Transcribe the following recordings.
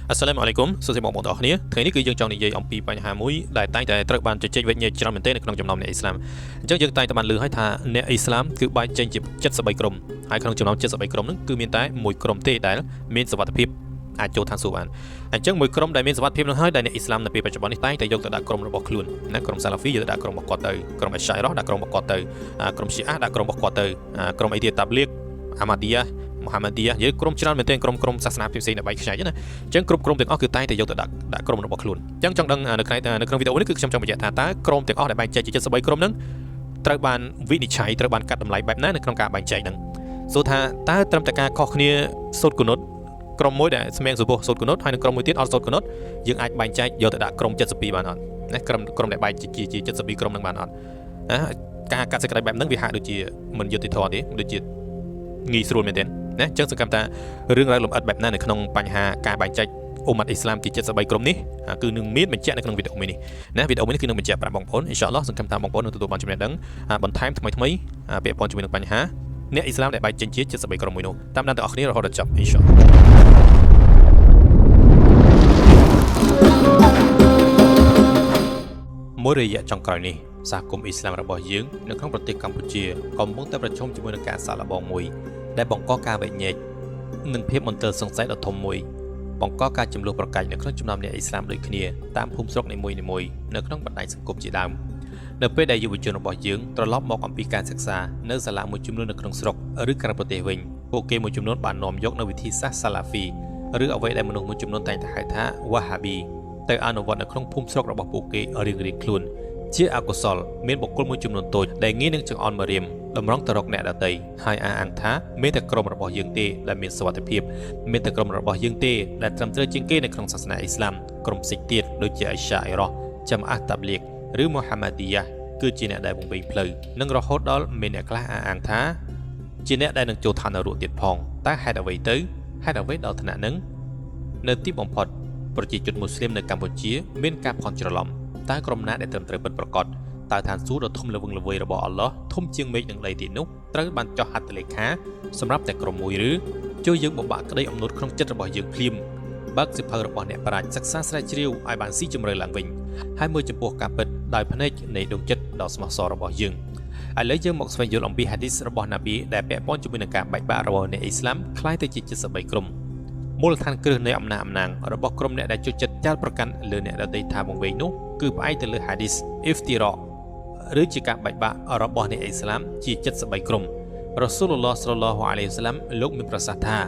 អស្សឡាមអាឡៃគុំសួស្តីបងប្អូនទាំងអស់គ្នាថ្ងៃនេះគឺយើងចង់និយាយអំពីបញ្ហាមួយដែលតែងតែត្រូវបានជជែកវែកញែកច្រើនមែនទែននៅក្នុងចំណោមអ្នកអ៊ីស្លាមអញ្ចឹងយើងតែងតែបានឮហើយថាអ្នកអ៊ីស្លាមគឺបែងចែកជា73ក្រុមហើយក្នុងចំណោម73ក្រុមហ្នឹងគឺមានតែមួយក្រុមទេដែលមានសុវត្ថិភាពអាចចូលឋានសួគ៌បានអញ្ចឹងមួយក្រុមដែលមានសុវត្ថិភាពនោះហើយដែលអ្នកអ៊ីស្លាមនៅពេលបច្ចុប្បន្ននេះតែងតែយកទៅដាក់ក្រុមរបស់ខ្លួនណាក្រុមសាឡាហ្វីយកទៅដាក់ក្រុមរបស់គាត់ទៅក្រុមអេសាយរ៉ោះដាក់ក្រុមរបស់គាត់ទៅក្រុមឈីអាដាក់ក្រុមរបស់គាត់ទៅក្រុមអីទៀតតាបលៀកអាម៉ាឌីយ៉ាមូហាម៉ាឌីយ៉ាយើងក្រុមច្រើនមែនទែនក្រុមក្រុមសាសនាផ្សេងៗដែលបែកខ្ញែកណាអញ្ចឹងគ្រប់ក្រុមទាំងអស់គឺតែងតែយកទៅដាក់ដាក់ក្រុមរបស់ខ្លួនអញ្ចឹងចង់ដឹងនៅក្នុងនៅក្នុងវីដេអូនេះគឺខ្ញុំចង់បញ្ជាក់ថាតើក្រុមទាំងអស់ដែលបែងចែកជា73ក្រុមហ្នឹងត្រូវបានវិនិច្ឆ័យត្រូវបានកាត់តម្លៃបែបណានៅក្នុងការបែងចែកហ្នឹងសួរថាតើត្រឹមតែការខុសគ្នាសូត្រគុណុតក្រុមមួយដែលស្មៀងសុពោះសូត្រគុណុតហើយនិងក្រុមមួយទៀតអត់សូត្រគុណុតយើងអាចបែងចែកយកទៅដាក់ក្រុម72បានអត់ណាក្រុមក្រុមដែលបែងជា72ក្រុមហ្នឹងបានអត់ណាការកាត់សេចក្តីបែបហ្នឹងវាហាក់ដូចជាមិនយុត្តិធម៌ទេដូចជាងាយស្រួលមែនទែនណាអញ្ចឹងសង្ឃឹមថារឿងរ៉ាវលម្អិតបែបណានៅក្នុងបញ្ហាការបែងចែកអ៊ុម៉ាត់អ៊ីស្លាមជា73ក្រុមនេះគឺនឹងមានបញ្ជាក់នៅក្នុងវីដេអូមួយនេះណាវីដេអូមួយនេះគឺនឹងបញ្ជាក់ប្រាប់បងប្អូនអ៊ីនសាអល់ឡោះសង្ឃឹមថាបងប្អូននឹងទទួលបានចំណេះដឹងបន្ថែមថ្មីថ្មីពាក់ព័ន្ធជាមួយនឹងបញ្ហាអ្នកអ៊ីស្លាមដែលបែកចេញជា73ក្រុមមួយនោះតាមដានទាំងអស់គ្នារហូតដល់ចប់អ៊ីនសាអល់ឡោះមួយរយៈចុងក្រោយនេះសហគមន៍អ៊ីស្លាមរបស់យើងនៅក្នុងប្រទេសកម្ពុជាកំពុងតែប្រឈមជាមួយនឹងការសាកល្បងមួយដែលបង្កការវែកញែកនិងភាពមន្ទិលសង្ស័យដ៏ធំមួយបង្កការចំនួនប្រកាច់នៅក្នុងចំណោមអ្នកអ៊ីស្លាមដូចគ្នាតាមភូមិស្រុកនីមួយៗនៅក្នុងបណ្ដាញសង្គមជាដើមនៅពេលដែលយុវជនរបស់យើងត្រឡប់មកអំពីការសិក្សានៅសាលាមួយចំនួននៅក្នុងស្រុកឬក្រៅប្រទេសវិញពួកគេមួយចំនួនបាននាំយកនូវវិធីសាស្ត្រសាឡាហ្វីឬអ្វីដែលមនុស្សមួយចំនួនតែងតែហៅថាវ៉ាហាប៊ីទៅអនុវត្តនៅក្នុងភូមិស្រុករបស់ពួកគេរៀងៗខ្លួនជាអកុសលមានបុគ្គលមួយចំនួនតូចដែលងាយនឹងចង្អុលមករៀមតម្រង់ទៅរកអ្នកដទៃហើយអះអាងថាមានតែក្រុមរបស់យើងទេដែលមានសុវត្ថិភាពមានតែក្រុមរបស់យើងទេដែលត្រឹមត្រូវជាងគេនៅក្នុងសាសនាអ៊ីស្លាមក្រុមផ្សេងទៀតដូចជាអ៊ីសាអ៊ីរ៉ោះចាំអាតាបលៀកឬមូហាម៉ាឌីយ៉ាគឺជាអ្នកដែលវង្វេងផ្លូវនិងរហូតដល់មានអ្នកខ្លះអះអាងថាជាអ្នកដែលនឹងចូលឋាននរកទៀតផងតើហេតុអ្វីទៅហេតុអ្វីដល់ថ្នាក់នឹងនៅទីបំផុតប្រជាជនមូស្លីមនៅកម្ពុជាមានការភ័ន្តច្រឡំតើក្រុមណាដែលត្រឹមត្រូវពិតប្រាកដតើឋានសួគ៌ដ៏ធំល្វឹងល្វើយរបស់អល់ឡោះធំជាងមេឃនិងដីទីនោះត្រូវបានចោះហត្ថលេខាសម្រាប់តែក្រុមមួយឬជួយយើងបំបាក់ក្តីអំនួតក្នុងចិត្តរបស់យើងភ្លាមបើកសិភៅរបស់អ្នកប្រាជ្ញសិក្សាស្រាវជ្រាវឲ្យបានស៊ីជម្រៅឡើងវិញហើយមើលចំពោះការពិតដោយភ្នែកនៃដួងចិត្តដ៏ស្មោះសររបស់យើងឥឡូវយើងមកស្វែងយល់អំពីហាឌីសរបស់ណាប៊ីដែលពាក់ព័ន្ធជាមួយនឹងការបែកបាក់របស់អ្នកអ៊ីស្លាមคล้ายទៅជា73ក្រុមមូលដ្ឋានគ្រឹះនៃអំណាចអំណាងរបស់ក្រុមអ្នកដែលចូលចិត្តចាត់ប្រកាន់លើអ្នកដទៃថាវង្វេងនោះគឺផ្អែកទៅលើហាឌីសអ៊ីហ្វទីរ៉ឬជាការបែកបាក់របស់អ្នកអ៊ីស្លាមជា73ក្រុមរ៉ាស៊ូលឡោះសល្លឡោះអាឡៃហ៊ីវសឡាមលោកមានប្រសាសន៍ថា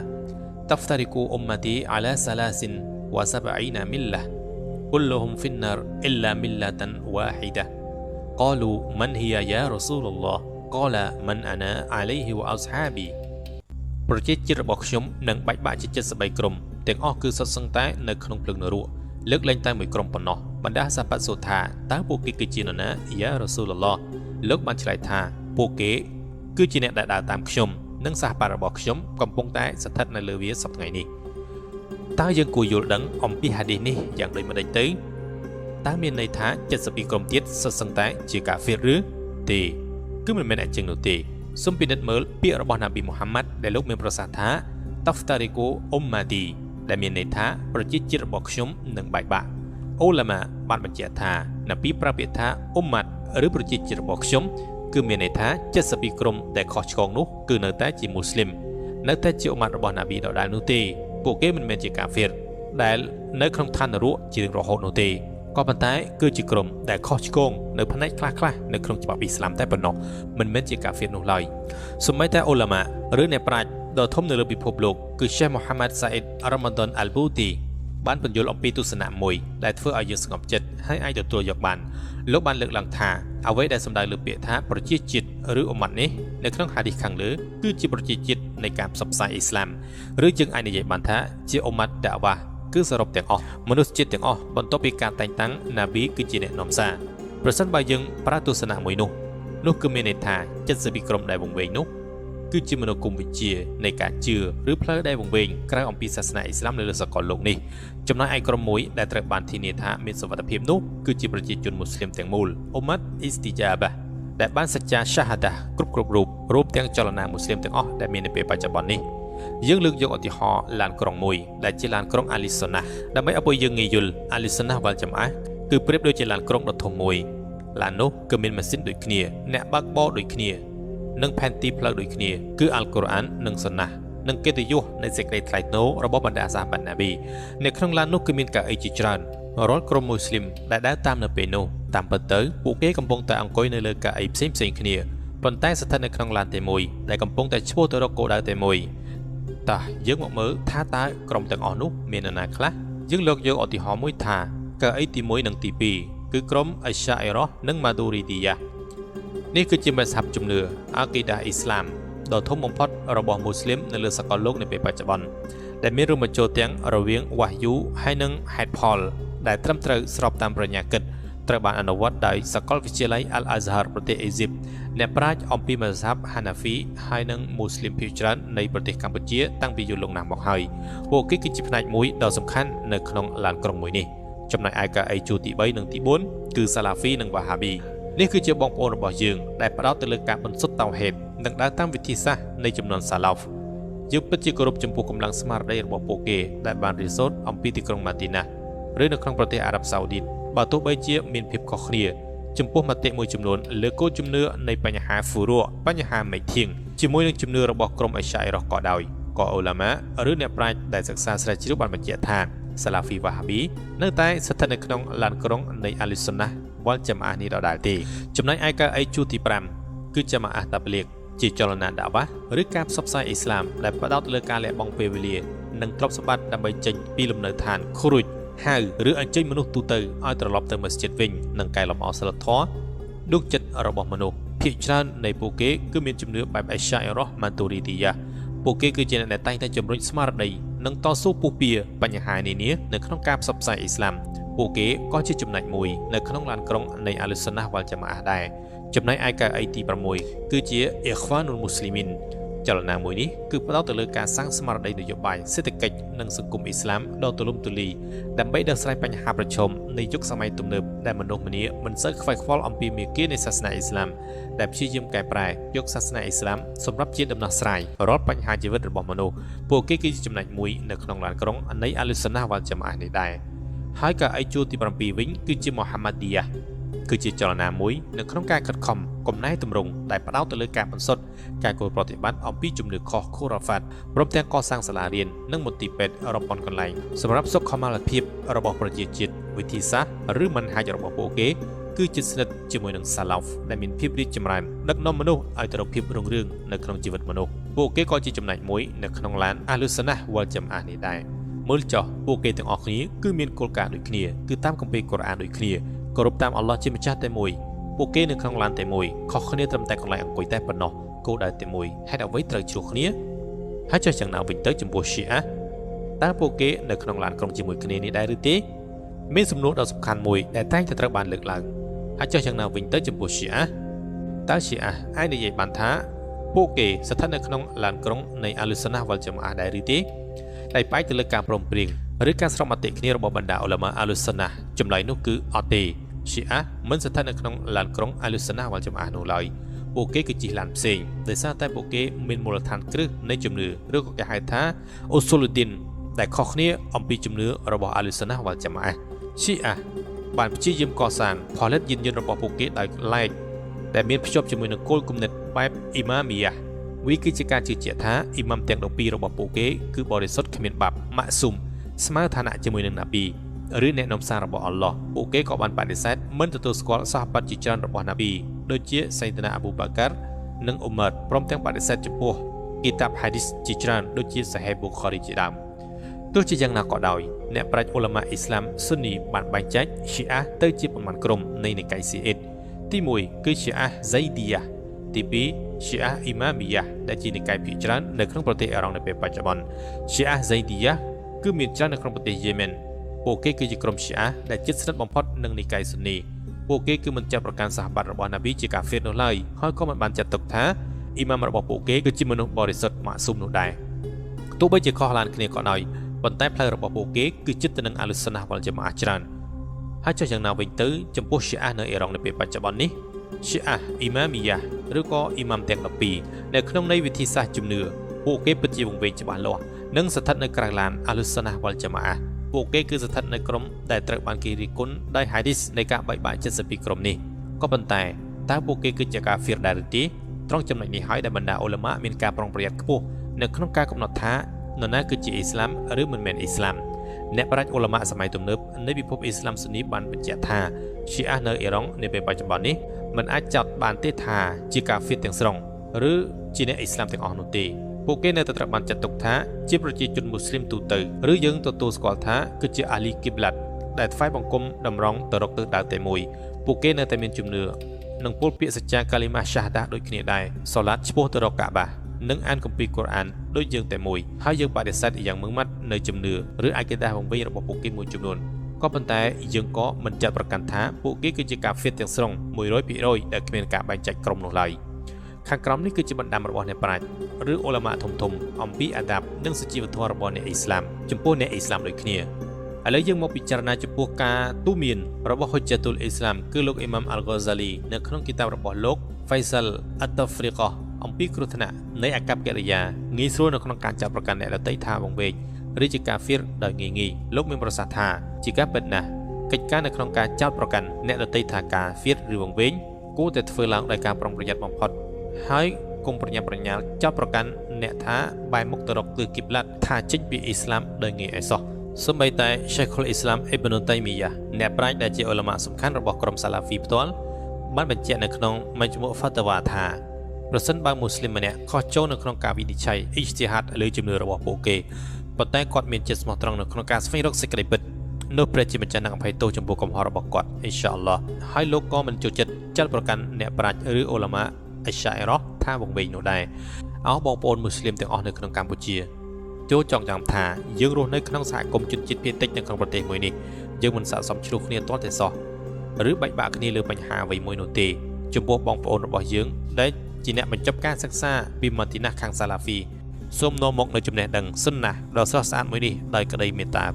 تفترق أمتي على 73 ملة كلهم في النار إلا ملة واحدة قالوا من هي يا رسول الله قال من أنا عليه وأصحابي ប្រជាជាតិរបស់ខ្ញុំនឹងបែកបាក់ជា73ក្រុមទាំងអស់គឺសុទ្ធសឹងតែនៅក្នុងភ្លើងនរកលើកលែងតែមួយក្រុមប៉ុណ្ណោះបណ្ដាសាបាត់សូថាតើពួកគេគឺជានរណាយ៉ារ៉ាស៊ូលឡោះលោកបានឆ្លើយថាពួកគេគឺជាអ្នកដែលដើរតាមខ្ញុំនិងសហបារបស់ខ្ញុំកំពុងតែស្ថិតនៅលើវាសប្តាហ៍ថ្ងៃនេះតើយើងគួរយល់ដឹងអំពីហាឌីសនេះយ៉ាងដូចម្តេចទៅតើមានន័យថា72ក្រុមទៀតសុទ្ធសឹងតែជាកាហ្វៀរឬទេគឺមិនមែនអញ្ចឹងនោះទេសូមពិនិត្យមើលពាក្យរបស់ណាប៊ីមូហាម៉ាត់ដែលលោកមានប្រសាសន៍ថាតាហ្វតារីកូអ៊ុំម៉ាឌីដែលមានន័យថាប្រជាជាតិរបស់ខ្ញុំនឹងបែកបាក់អូឡាម៉ាបានបញ្ជាក់ថាណាប៊ីប្រើពាក្យថាអ៊ុំម៉ាត់ឬប្រជាជាតិរបស់ខ្ញុំគឺមានន័យថា72ក្រុមដែលខុសឆ្គងនោះគឺនៅតែជាមូស្លីមនៅតែជាអ៊ុំម៉ាត់របស់ណាប៊ីដដែលនោះទេពួកគេមិនមែនជាកាហ្វៀរដែលនៅក្នុងឋាននរកជារៀងរហូតនោះទេក៏ប៉ុន្តែគឺជាក្រុមដែលខុសឆ្គងនៅផ្នែកខ្លះៗនៅក្នុងច្បាប់អ៊ីស្លាមតែប៉ុណ្ណោះមិនមែនជាកាហ្វៀរនោះឡើយសូម្បីតែអូឡាម៉ាឬអ្នកប្រាជ្ញដ៏ធំនៅលើពិភពលោកគឺសេះមូហាម៉ាត់សាអ៊ីដរ៉ាម៉ាដនអាល់ប៊ូទីបានពន្យល់អំពីទស្សនៈមួយដែលធ្វើឲ្យយើងស្ងប់ចិត្តហើយអាចទទួលយកបានលោកបានលើកឡើងថាអ្វីដែលសំដៅលើពាក្យថាប្រជាជាតិឬអ៊ុម៉ាត់នេះនៅក្នុងហាឌីសខាងលើគឺជាប្រជាជាតិនៃការផ្សព្វផ្សាយអ៊ីស្លាមឬយើងអាចនិយាយបានថាជាអ៊ុម៉ាត់ដាវ៉ាគឺសរុបទាំងអស់មនុស្សជាតិទាំងអស់បន្ទាប់ពីការតែងតាំងណាប៊ីគឺជាអ្នកនាំសារប្រសិនបើយើងប្រើទស្សនៈមួយនោះនោះគឺមានន័យថា72ក្រុមដែលវង្វេងនោះគឺជាមនោគមវិជ្ជានៃការជឿឬផ្លូវដែលវង្វេងក្រៅអំពីសាសនាអ៊ីស្លាមនៅលើសកលលោកនេះចំណែកឯក្រុមមួយដែលត្រូវបានធានាថាមានសុវត្ថិភាពនោះគឺជាប្រជាជនមូស្លីមទាំងមូលអ៊ុម៉ាត់អ៊ីស្ទីយ៉ាបាដែលបានសច្ចាសាហាដាគ្រប់រូបរួមទាំងចលនាមូស្លីមទាំងអស់ដែលមាននៅពេលបច្ចុប្បន្ននេះ យើងលើកយកឧទាហរណ៍ឡានក្រុងមួយដែលជាឡានក្រុងអាលីសូណាដើម្បីឲ្យពួកយើងងាយយល់អាលីសូណាវ៉ាល់ចំអាស់គឺប្រៀបដូចជាឡានក្រុងដ៏ធំមួយឡាននោះគឺមានម៉ាស៊ីនដូចគ្នាអ្នកបើកបរដូចគ្នានិងផែនទីផ្លូវដូចគ្នាគឺអាល់កុរអាននិងសុណានិងកិត្តិយសនៃសេចក្តីថ្លៃថ្នូររបស់បណ្ដាសាហាបាណាប៊ីនៅក្នុងឡាននោះគឺមានកៅអីជាច្រើនរាល់ក្រុមមូស្លីមដែលដើរតាមនៅពេលនោះតាមពិតទៅពួកគេកំពុងតែអង្គុយនៅលើកៅអីផ្សេងៗគ្នាប៉ុន្តែស្ថិតនៅក្នុងឡានតែមួយដែលកំពុងតែឆ្ពោះទៅរកគោលដៅតែមួយតោះយើងមកមើលថាតើក្រុមទាំងអស់នោះមាននរណាខ្លះយើងលើកយកឧទាហរណ៍មួយថាកៅអីទី1និងទី2គឺក្រុមអ៊ីសាអ៊ីរ៉ោះនិងម៉ាឌូរីឌីយ៉ានេះគឺជាមស្ហាប់ជំនឿអាគីដាអ៊ីស្លាមដ៏ធំបំផុតរបស់មូស្លីមនៅលើសកលលោកនាពេលបច្ចុប្បន្នដែលមានរួមបញ្ចូលទាំងរវាងវ៉ាហយូហើយនិងហេតុផលដែលត្រឹមត្រូវស្របតាមប្រាជ្ញាគិតត្រូវបានអនុវត្តដោយសាកលវិទ្យាល័យអាល់អាហ្សាហារប្រទេសអេស៊ីបអ្នកប្រាជ្ញអំពីមស្ហាប់ហាណាហ្វីហើយនិងមូស្លីមភាគច្រើននៃប្រទេសកម្ពុជាតាំងពីយូរលង់ណាស់មកហើយពួកគេគឺជាផ្នែកមួយដ៏សំខាន់នៅក្នុងឡានក្រុងមួយនេះចំណែកឯកៅអីជួរទី3និងទី4គឺសាឡាហ្វីនិងវ៉ាហាប៊ីនេះគឺជាបងប្អូនរបស់យើងដែលផ្ដោតទៅលើការបន្សុទ្ធតៅហេតុនិងដើរតាមវិធីសាស្ត្រនៃចំនួនសាឡូហ្វយើងពិតជាគោរពចំពោះកម្លាំងស្មារតីរបស់ពួកគេដែលបានរៀនសូត្រអំពីទីក្រុងម៉ាទីណាឬនៅក្នុងប្រទេសអារ៉ាប់សាអូឌីតបើទោះបីជាមានភាពខុសគ្នាចំពោះមតិមួយចំនួនលើគោលជំនឿនៃបញ្ហាហ្វូរ៉បញ្ហាមេធៀងជាមួយនឹងជំនឿរបស់ក្រុមអេសាអ៊ីរ៉ោះក៏ដោយក៏អូឡាម៉ាឬអ្នកប្រាជ្ញដែលសិក្សាស្រាវជ្រាវបានបញ្ជាក់ថាសាឡាហ្វីវ៉ាហាប៊ីនៅតែស្ថិតនៅក្នុងឡានក្រុងនៃអាលីសូណាវ៉ាល់ចាម៉ានេះដដែលទេចំណែកឯកៅអីជួរទី5គឺចាម៉ាអាតាប្លៀកជាចលនាដាវ៉ាឬការផ្សព្វផ្សាយអ៊ីស្លាមដែលផ្ដោតលើការលះបង់ពេលវេលានិងទ្រព្យសម្បត្តិដើម្បីចេញពីលំនៅឋានខូរុចហៅឬអញ្ជើញមនុស្សទូទៅឲ្យត្រឡប់ទៅមស្ជីតវិញនិងកែលម្អសិលធម៌ដួងចិត្តរបស់មនុស្សភាគច្រើននៃពួកគេគឺមានជំនឿបែបអេសាអ៊ីរ៉ោះម៉ាទូរីទីយ៉ាពួកគេគឺជាអ្នកដែលតែងតែជំរុញស្មារតីនិងតស៊ូពុះពៀបញ្ហានានានៅក្នុងការផ្សព្វផ្សាយអ៊ីស្លាមពួកគេក៏ជាចំណែកមួយនៅក្នុងឡានក្រុងនៃអាលីសូណាវ៉ាល់ចាម៉ាដែរចំណែកឯកៅអីទី6គឺជាអ៊ីខ្វានុលមូស្លីមីនចលនាមួយនេះគឺផ្ដោតទៅលើការសាងស្មារតីនយោបាយសេដ្ឋកិច្ចនិងសង្គមអ៊ីស្លាមដ៏ទូលំទូលាយដើម្បីដោះស្រាយបញ្ហាប្រឈមនៃយុគសម័យទំនើបដែលមនុស្សម្នាមិនសូវខ្វាយខ្វល់អំពីមាគ៌ានៃសាសនាអ៊ីស្លាមដែលព្យាយាមកែប្រែយកសាសនាអ៊ីស្លាមសម្រាប់ជាដំណោះស្រាយរាល់បញ្ហាជីវិតរបស់មនុស្សពួកគេគឺជាចំណែកមួយនៅក្នុងឡានក្រុងនៃអាលីសូណាវ៉ាល់ចាម៉ានេះដែរហើយកៅអីជួរទី7វិញគឺជាមូហាម៉ាឌីយ៉ាគឺជាចលនាមួយនៅក្នុងការខិតខំកំណែទម្រង់ដែលផ្ដោតទៅលើការបន្សុទ្ធការគោលប្រតិបត្តិអំពីជំនឿខុសខូរ៉ាហ្វាតព្រមទាំងកសាងសាលារៀននិងមន្ទីរពេទ្យរាប់ពាន់កន្លែងសម្រាប់សុខុមាលភាពរបស់ប្រជាជាតិវិធីសាស្ត្រឬមនហាចរបស់ពួកគេគឺជិតស្និទ្ធជាមួយនឹងសាឡូហ្វដែលមានភាពរីកចម្រើនដឹកនាំមនុស្សឲ្យទៅរកភាពរុងរឿងនៅក្នុងជីវិតមនុស្សពួកគេក៏ជាចំណែកមួយនៅក្នុងឡានអាលូសាណាវ៉ាល់ចាម៉ានេះដែរមើលចុះពួកគេទាំងអស់គ្នាគឺមានគោលការណ៍ដូចគ្នាគឺតាមគម្ពីរកូរ៉ានដូចគ្នាគោរពតាមអល់ឡោះជាម្ចាស់តែមួយពួកគេនៅក្នុងឡានតែមួយខុសគ្នាត្រឹមតែកន្លែងអង្គុយតែប៉ុណ្ណោះគោលដៅតែមួយហេតុអ្វីត្រូវជ្រុះគ្នាហើយចុះយ៉ាងណាវិញទៅចំពោះឈីអាតើពួកគេនៅក្នុងឡានក្រុងជាមួយគ្នានេះដែរឬទេមានសំណួរដ៏សំខាន់មួយដែលតែងតែត្រូវបានលើកឡើងហើយចុះយ៉ាងណាវិញទៅចំពោះឈីអាតើឈីអាអាចនិយាយបានថាពួកគេស្ថិតនៅក្នុងឡានក្រុងនៃអាលីសូណាវ៉ាល់ចាម៉ាដែរឬទេដែលផ្អែកទៅលើការព្រមព្រៀងឬការស្រង់មតិគ្នារបស់បណ្ដាអ៊ុលាម៉ាអាលីសូណាចម្លើយនោះគឺអត់ទេឈីអាមិនស្ថិតនៅក្នុងឡានក្រុងអាលីសូណាវ៉ាល់ចាម៉ានោះឡើយពួកគេគឺជិះឡានផ្សេងដោយសារតែពួកគេមានមូលដ្ឋានគ្រឹះនៃជំនឿឬក៏គេហៅថាអូស៊ូលូឌីនដែលខុសគ្នាអំពីជំនឿរបស់អាលីសូណាវ៉ាល់ចាម៉ាឈីអាបានព្យាយាមកសាងផលិតយានយន្តរបស់ពួកគេដោយឡែកដែលមានភ្ជាប់ជាមួយនឹងគោលគំនិតបែបអ៊ីម៉ាមីយ៉ាវាគឺជាការជឿជាក់ថាអ៊ីម៉ាំទាំង12របស់ពួកគេគឺបរិសុទ្ធគ្មានបាបម៉ាក់ស៊ុំស្មើឋានៈជាមួយនឹងណាប៊ីឬអ្នកនាំសាររបស់អល់ឡោះពួកគេក៏បានបដិសេធមិនទទួលស្គាល់សហបាត់ជាច្រើនរបស់ណាប៊ីដូចជាសៃតាណាអាប៊ូបាការនិងអ៊ុម៉ារព្រមទាំងបដិសេធចំពោះគីតាបហាឌីសជាច្រើនដូចជាសាហេប៊ូខារីជាដើមទោះជាយ៉ាងណាក៏ដោយអ្នកប្រាជ្ញអ៊ុលាម៉ាអ៊ីស្លាមស៊ុននីបានបែងចែកឈីអាទៅជាប្រមាណក្រុមនៃនិកាយស៊ីអ៊ីតទី1គឺឈីអាហ្សៃឌីយ៉ាទី2ឈីអាអ៊ីម៉ាមីយ៉ាដែលជានិកាយភាគច្រើននៅក្នុងប្រទេសអ៊ីរ៉ង់នៅពេលបច្ចុប្បន្នឈីអាហ្សៃឌីយ៉ាគឺមានច្រើននៅក្នុងប្រទេសយេម៉ែនពួកគេគឺជាក្រុមឈីអាដែលជិតស្និទ្ធបំផុតនឹងនិកាយស៊ុននីពួកគេគឺមិនចាត់ប្រកាន់សហបាត់របស់ណាប៊ីជាកាហ្វៀរនោះឡើយហើយក៏មិនបានចាត់ទុកថាអ៊ីម៉ាមរបស់ពួកគេគឺជាមនុស្សបរិសុទ្ធម៉ាស៊ូមនោះដែរទោះបីជាខុសឡានគ្នាក៏ដោយប៉ុន្តែផ្លូវរបស់ពួកគេគឺជិតទៅនឹងអាលីសូណាវ៉ាល់ចាម៉ាច្រើនហើយចុះយ៉ាងណាវិញទៅចំពោះឈីអានៅអ៊ីរ៉ង់នៅពេលបច្ចុប្បន្ននេះឈីអាអ៊ីម៉ាមីយ៉ាឬក៏អ៊ីម៉ាមទាំង12នៅក្នុងន័យវិធីសាស្ត្រជំនឿ ពួកគេពិតជាវង្វេងច្បាស់លាស់និងស្ថិតនៅក្រៅឡានអាលុសណាវ៉ាល់ចាម៉ាអាពួកគេគឺស្ថិតនៅក្រុមដែលត្រូវបានគេរិះគន់ដោយហាឌីសនៃការបែកបាក់72ក្រុមនេះក៏ប៉ុន្តែតើពួកគេគឺជាកាហ្វៀរដែរឬទេត្រង់ចំណុចនេះហើយដែលបណ្ដាអ៊ុលម៉ាមានការប្រុងប្រយ័ត្នខ្ពស់នៅក្នុងការកំណត់ថានរណាគឺជាអ៊ីស្លាមឬមិនមែនអ៊ីស្លាមអ្នកប្រាជ្ញអ៊ុលម៉ាសម័យទំនើបនៃពិភពអ៊ីស្លាមស៊ុននីបានបញ្ជាក់ថាឈីអានៅអ៊ីរ៉ង់នាពេលបច្ចុប្បន្ននេះមិនអាចចាត់បានទេថាជាកាហ្វៀរទាំងស្រុងឬជាអ្នកអ៊ីស្លាមទាំងអស់នោះទេពួកគេនៅតែត្រូវបានចាត់ទុកថាជាប្រជាជនមូស្លីមទូទៅឬយើងទទួលស្គាល់ថាគឺជាអាលីគីប្លាតដែលថ្វាយបង្គំតម្រង់ទៅរកទិសដៅតែមួយពួកគេនៅតែមានជំនឿនិងពោលពាក្យសច្ចាកាលីម៉ាសាហដាដូចគ្នាដែរសូឡាតឆ្ពោះទៅរកកាបានិងអានគម្ពីរកូរ៉ានដូចយើងតែមួយហើយយើងបដិសេធយ៉ាងម៉ឺងម៉ាត់នៅជំនឿឬអាកេដាវង្វេងរបស់ពួកគេមួយចំនួនក៏ប៉ុន្តែយើងក៏មិនចាត់ប្រកាន់ថាពួកគេគឺជាកាហ្វៀរទាំងស្រុង 100% ដែលគ្មានការបែងចែកក្រុមនោះឡើយខាងក្រោមនេះគឺជាបណ្ដាំរបស់អ្នកប្រាជ្ញឬអ៊ុលម៉ាធំៗអំពីអាដាបនិងសុជីវធម៌របស់អ្នកអ៊ីស្លាមចំពោះអ្នកអ៊ីស្លាមដូចគ្នាឥឡូវយើងមកពិចារណាចំពោះការទូមានរបស់ហ៊ុជតុលអ៊ីស្លាមគឺលោកអ៊ីម៉ាមអាល់ហ្គាហ្សាលីនៅក្នុងគីតាបរបស់លោកហ្វៃសាល់អាត់តាហ្វ្រីក៉អំពីគ្រោះថ្នាក់នៃអាកប្បកិរិយាងាយស្រួលនៅក្នុងការចាប់ប្រកាន់អ្នកដទៃថាវង្វេងឬជាកាហ្វៀរដោយងាយងាយលោកមានប្រសាសន៍ថាជាការពិតណាស់កិច្ចការនៅក្នុងការចោទប្រកាន់អ្នកដទៃថាកាហ្វៀរឬវង្វេងគួរតែធ្វើឡើងដោយការប្រុងប្រយ័ត្នបំផុតហើយកុំប្រញាប់ប្រញាល់ចោទប្រកាន់អ្នកថាបែរមុខទៅរកទិសគីប្លាតថាចេញពីអ៊ីស្លាមដោយងាយអីសោះសូម្បីតែឆេខុលអ៊ីស្លាមអ៊ីបនុតៃមីយ៉ាអ្នកប្រាជ្ញដែលជាអ៊ុលម៉ាសំខាន់របស់ក្រុមសាឡាហ្វីផ្ទាល់បានបញ្ជាក់នៅក្នុងមជ្ឈមុហ្វាតាវ៉ាថាប្រសិនបើមូស្លីមម្នាក់ខុសចូលនៅក្នុងការវិនិច្ឆ័យអ៊ីជទីហាតលើជំនឿរបស់ពួកគេប៉ុន្តែគាត់មានចិត្តស្មោះត្រង់នៅក្នុងការស្វែងរកសេចក្តីពិតនោះព្រះជាម្ចាស់នឹងអភ័យទោសចំពោះកំហុសរបស់គាត់អ៊ីនសាអល់ឡោះហើយលោកក៏មិនចូលចិត្តចាត់ប្រកាន់អ្នកប្រាជ្ញឬអ៊ុលម៉ាអ៊ីសាអ៊ីរ៉ោះថាវង្វេងនោះដែរអោបងប្អូនមូស្លីមទាំងអស់នៅក្នុងកម្ពុជាចូលចង់ចាំថាយើងរស់នៅក្នុងសហគមន៍ជនជាតិភាគតិចនៅក្នុងប្រទេសមួយនេះយើងមិនស័ក្តិសមឆ្លោះគ្នាទាល់តែសោះឬបែកបាក់គ្នាលើបញ្ហាអ្វីមួយនោះទេចំពោះបងប្អូនរបស់យើងដែលជាអ្នកបញ្ចប់ការសិក្សាពីម៉ាទីណាខាងសាឡាហ្វីសូមនាំមកនូវចំណេះដឹងសុនណាដ៏ស្រស់ស្អាតមួយនេះដោយក្តីមេត្តា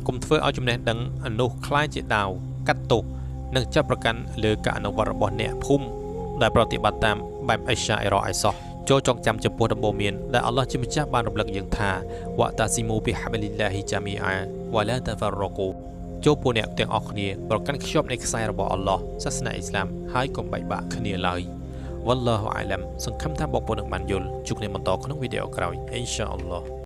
កុំធ្វើឲ្យចំណេះដឹងនោះក្លាយជាដាវកាត់ទោសនិងចាប់ប្រកាន់លើការអនុវត្តរបស់អ្នកភូមិដែលប្រតិបត្តិតាមបែបអ៊ីសាអ៊ីរ៉អៃសោះចូលចងចាំចំពោះដំបូន្មានដែលអល់ឡោះជាម្ចាស់បានរំលឹកយើងថាវ៉ាតាស៊ីមូប៊ីហាបលីឡាហ៊ីចាមីអាវ៉ាឡាតាហ្វារកូចូលពួកអ្នកទាំងអស់គ្នាប្រកាន់ខ្ជាប់នៃខ្សែរបស់អល់ឡោះសាសនាអ៊ីស្លាមហើយកុំបែកបាក់គ្នាឡើយវ៉ាឡោះអាឡាំសង្ឃឹមថាបងប្អូននឹងបានយល់ជួបគ្នាបន្តក្នុងវីដេអូក្រោយអ៊ីនសាអល់ឡោះ។